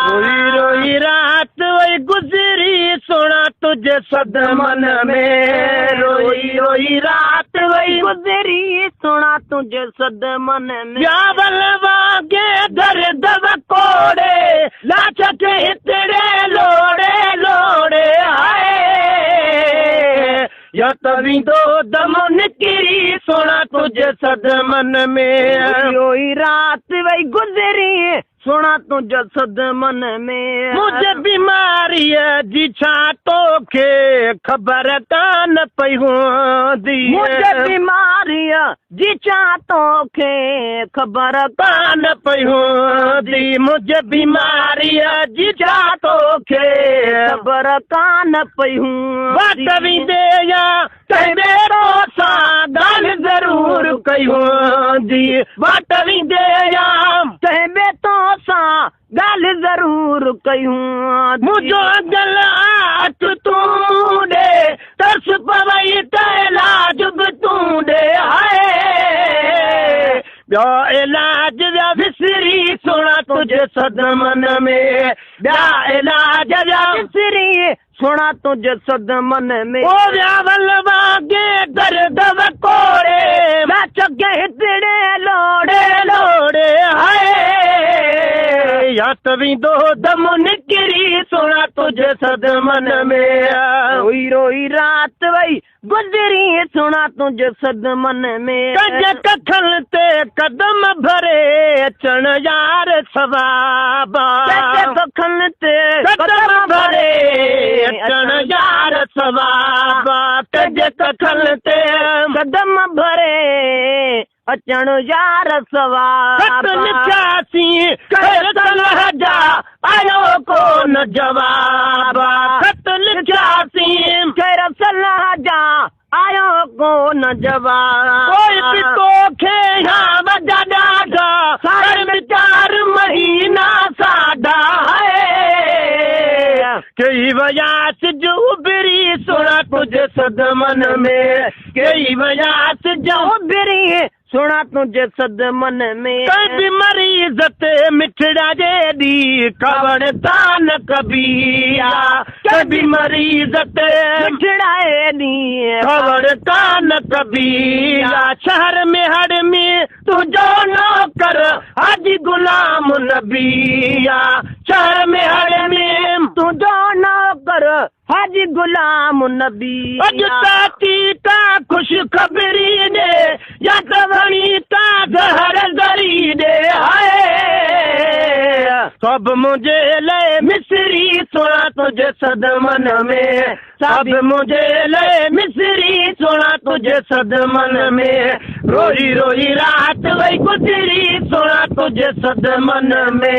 روئي روئي رات وئي گذري سهڻا تنهنجي صدمن ۾، روئي روئي رات وئي گذري سهڻا تنهنجي صدمن ۾. ٻيا ول وانگي درد وڪوڙي لاش کي هتڙي لوڙي لوڙي هاء يا ته ويندو دم نڪري سهڻا تنهنجي صدمن ۾. روئي روئي رات وئي گذري سهڻا تنهنجي صدمن ۾. منهنجي بيماريء جي ڇا توکي خبر ڪانه پئي هوندي. منهنجي بيماريء جي ڇا توکي خبر ڪانه پئي هوندي. منهنجي بيماريء جي ڇا توکي خبر ڪانه پئي هوندي. واٽ ويندي يا ڪنهن ٻئي توسان ڳالهه ضرور ڪئي هوندي. واٽ ويندي يا ڪنهن ٻئي توسان ڳالهه ضرور ڪئي هوندي. منهنجو اڳل آٿ تون مون ڏي، ترس پوئي ته علاج به تون ڏي. هاء ٻيو علاج ويا وسري سهڻا تنهنجي صدمن ۾، ٻيا علاج ويا وسري سهڻا تنهنجي صدمن ۾. او ويا ول وانگي درد وڪوڙي لاش کي هتڙي لوڙي لوڙي هاء يا ته ويندو دم نڪري سهڻا تنهنجي صدمن ۾. روئي روئي رات وئي گذري سهڻا تنهنجي صدمن ۾. ڪنهنجي ڪکن تي قدم ڀري اچڻ يار ثواب آ. ڪنهنجي ڪکن تي قدم ڀري اچڻ يار ثواب آ. ڪنهنجي ڪکن تي قدم ڀري اچڻ يار ثواب آ. خط لکياسين خير صلاح جا آيو ڪونه جواب آ. خط لکياسين خير صلاح جا آيو ڪونه جواب. پوء به توکي يا وڏا ڏاڍا سال ۾ چار مهينا ساڍا هاء ڪيئي ويا سج اڀري سهڻا تنهنجي صدمن ۾، ڪيئي ويا سج اڀري سهڻا تنهنجي صدمن ۾. ڪنهن به مريض تي مٺڙا جيڏي ڪوڙ تان ڪبي آ، ڪنهن به مريض تي مٺڙا جيڏي ڪوڙ تان ڪبي آ. شهر ۾ هڙ ۾ تنهنجو نوڪر حاجي غلام نبي آ، شهر ۾ هڙ ۾ تنهنجو نوڪر حاجي غلام نبي اڄ تاتي ڪا خوش خبري ڏي يا ته وڻي ڪا زهر ذري ڏي. هاء سڀ منهنجي لئه مصري سهڻا تنهنجي صدمن ۾، سڀ منهنجي لئه مصري سهڻا تنهنجي صدمن ۾. روئي روئي رات وئي گذري سهڻا تنهنجي صدمن ۾.